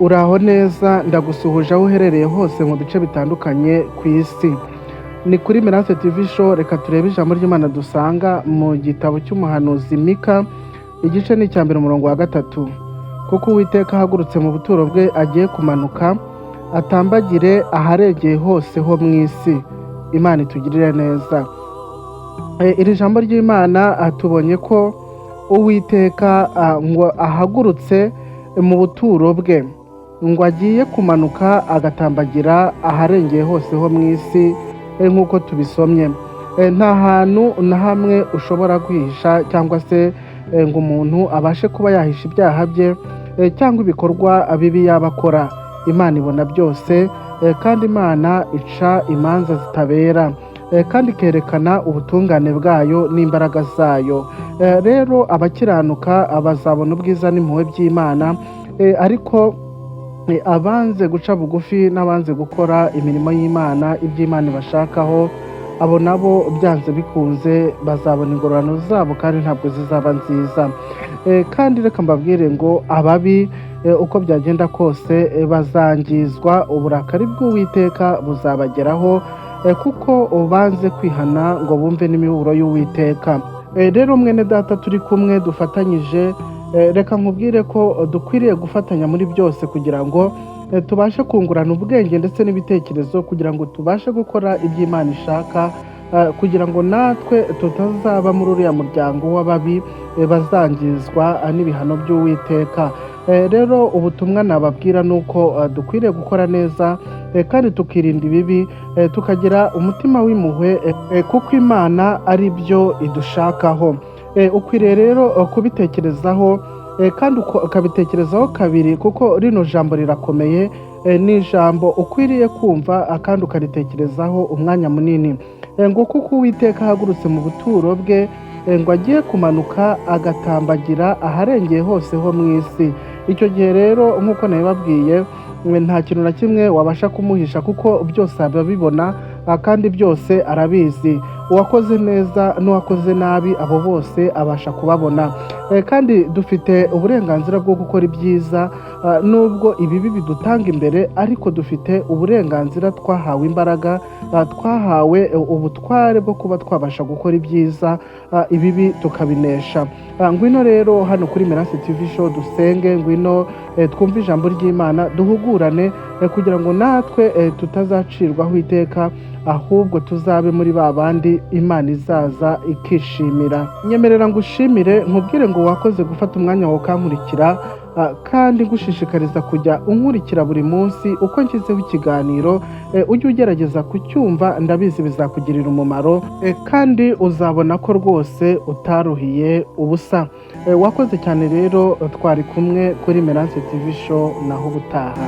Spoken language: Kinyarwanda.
Uraho neza, ndagusuhuje aho uherereye hose mu bice bitandukanye ku isi. Ni kuri Mirase TV Show. Reka turebe ijambo ry'Imana dusanga mu gitabo cy'umuhanuzi Mika, igice ni icya 1, umurongo wa 3. Kuko Uwiteka ahagurutse mu buturo bwe, agiye kumanuka atambagire aharengeye hose ho mu isi. Imana itugirire neza. Iri jambo ry'Imana, tubonye ko Uwiteka ngo ahagurutse mu buturo bwe, ngo agiye kumanuka agatambagira aharengeye hose ho mu isi, nk'uko tubisomye. Nta hantu na hamwe ushobora kwihisha cyangwa se ngo umuntu abashe kuba yahisha ibyaha bye cyangwa ibikorwa bibi yaba akora. Imana ibona byose, kandi Imana ica imanza zitabera, kandi ikerekana ubutungane bwayo n'imbaraga zayo. Rero abakiranuka bazabona ubwiza n'impuhwe by'Imana, ariko abanze guca bugufi n'abanze gukora imirimo y'Imana, iby'Imana ibashakaho, abo nabo byanze bikunze bazabona ingororano zabo, kandi ntabwo zizaba nziza. Kandi reka mbabwire ngo ababi, uko byagenda kose, bazangizwa, uburakari bw'Uwiteka buzabageraho, kuko banze kwihana ngo bumve n'imiburo y'Uwiteka. Rero mwene data turi kumwe dufatanyije, reka nkubwire ko dukwiriye gufatanya muri byose kugira ngo tubashe kungurana ubwenge ndetse n'ibitekerezo, kugira ngo tubashe gukora ibyo Imana ishaka, kugira ngo natwe tutazaba muri uriya muryango w'ababi bazangizwa n'ibihano by'Uwiteka. Rero ubutumwa nababwira ni uko dukwiriye gukora neza, kandi tukirinda ibibi, tukagira umutima w'impuhwe, kuko Imana ari byo idushakaho. Ukwiriye rero kubitekerezaho, kandi ukabitekerezaho kabiri, kuko rino jambo rirakomeye. Ni ijambo ukwiriye kumva, kandi ukaritekerezaho umwanya munini. Ngo kuko Uwiteka ahagurutse mu buturo bwe, ngo agiye kumanuka agatambagira aharengeye hose ho mu isi. Icyo gihe rero, nk'uko nabibabwiye, nta kintu na kimwe wabasha kumuhisha, kuko byose ababibona, kandi byose arabizi. Uwakoze neza n'uwakoze nabi, abo bose abasha kubabona. Kandi dufite uburenganzira bwo gukora ibyiza, nubwo ibibi bidutanga imbere, ariko dufite uburenganzira, twahawe imbaraga, twahawe ubutware bwo kuba twabasha gukora ibyiza, ibibi tukabinesha. Ngwino rero hano kuri Mirasi TV Show dusenge, ngwino twumve ijambo ry'Imana, duhugurane, kugira ngo natwe tutazacirwaho iteka, ahubwo tuzabe muri ba bandi Imana izaza ikishimira. Nyemerera ngo ushimire, nkubwire ngo wakoze gufata umwanya wawe ukankurikira, kandi ngushishikariza kujya unkurikira buri munsi uko nshyizeho ikiganiro, ujye ugerageza kucyumva. Ndabizi bizakugirira umumaro, kandi uzabona ko rwose utaruhiye ubusa. Wakoze cyane rero, twari kumwe kuri Merance TV Show, naho ubutaha.